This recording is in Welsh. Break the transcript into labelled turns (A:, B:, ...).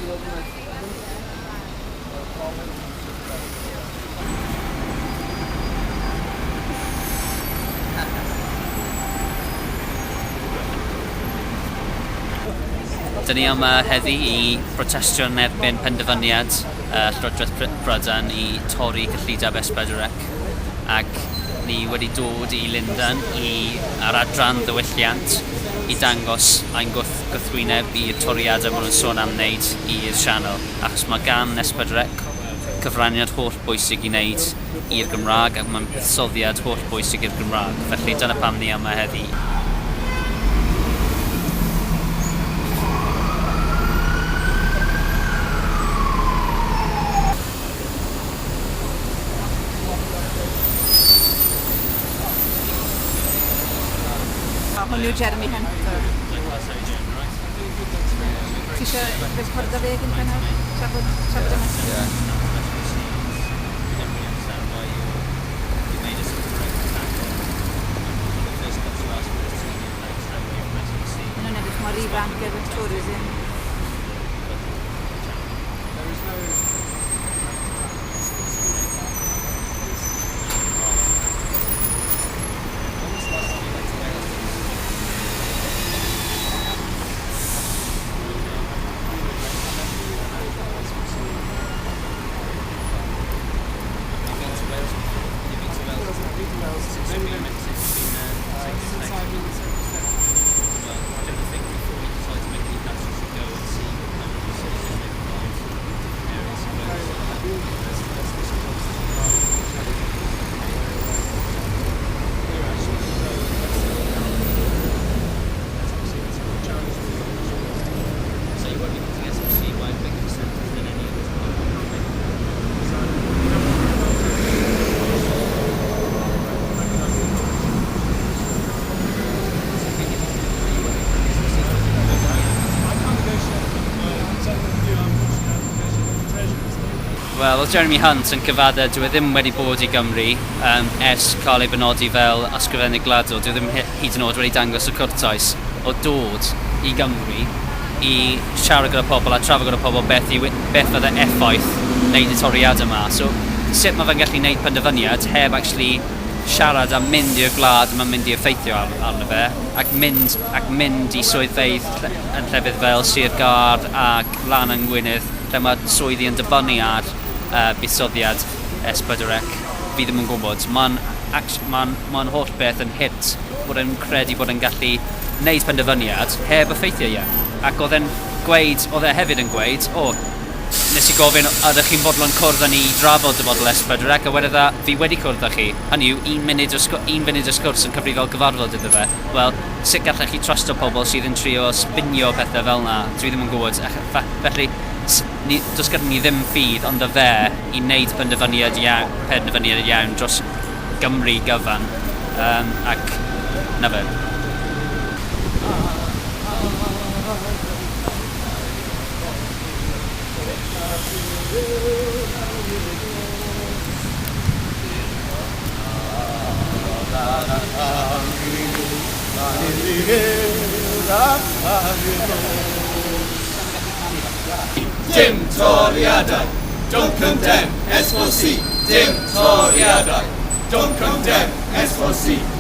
A: Dyn ni yma heddi i brotestio yn erbyn penderfyniad Llywodraeth Prydain i torri cyllideb S4C ac ni wedi dod i Lundain i ar adran ddiwylliant i dangos ein gwrth gwrthwyneb i'r toriadau maen nhw'n sôn am wneud i'r sianel achos mae gan S4C cyfraniad holl bwysig i wneud i'r Gymraeg ac mae'n buddsoddiad holl bwysig i'r Gymraeg. Felly dyna pam ni yma heddi.
B: Hwn yw Jeremy Hunt. Ti eisiau recordo fe gynta nawr? Tra bod, tra bod yma?
A: Ie.
B: Maen nhw'n edrych mor ifanc efo tourism.
A: Wel, oedd Jeremy Hunt yn cyfadde dyw e ddim wedi bod i Gymru um, ers cael ei benodi fel Ysgrifennydd Gwladol. Dyw e ddim hyd yn oed wedi dangos y cwrtais o dod i Gymru i siarad gyda pobl a trafod gyda pobl beth, yw, beth fydde effaith wneud y toriad yma. So, sut mae fe'n gallu gwneud penderfyniad heb actually siarad a mynd i'r gwlad mae'n mynd i effeithio ar, arno fe ac mynd, ac mynd i swyddfeydd yn llefydd fel Sir Gâr ac lan yng Ngwynedd lle mae swyddi yn dibynnu ar buddsoddiad S4C. Fi ddim yn gwybod. Mae'n ma ma holl beth yn hurt bod e'n credu bod e'n gallu wneud penderfyniad heb effeithio ie. Ac oedd e'n gweud, oedd e hefyd yn gweud, o, nes i gofyn, ydych chi'n fodlon cwrdd â ni i drafod dyfodol S4C, a wedodd e, fi wedi cwrdd â chi. Hynny yw, un munud o, un funud o sgwrs yn cyfri fel gyfarfod iddo fe. Wel, sut gallech chi trusto pobl sydd yn trio spinio pethau fel yna? Dwi ddim yn gwybod. Felly, ni, does gyda ni ddim ffydd ond y fe i wneud penderfyniad iawn, penderfyniad iawn dros Gymru gyfan. Ac 'na fe.
C: Dim toriadau! Don't condemn S4C! Dim toriadau! Don't condemn S4C!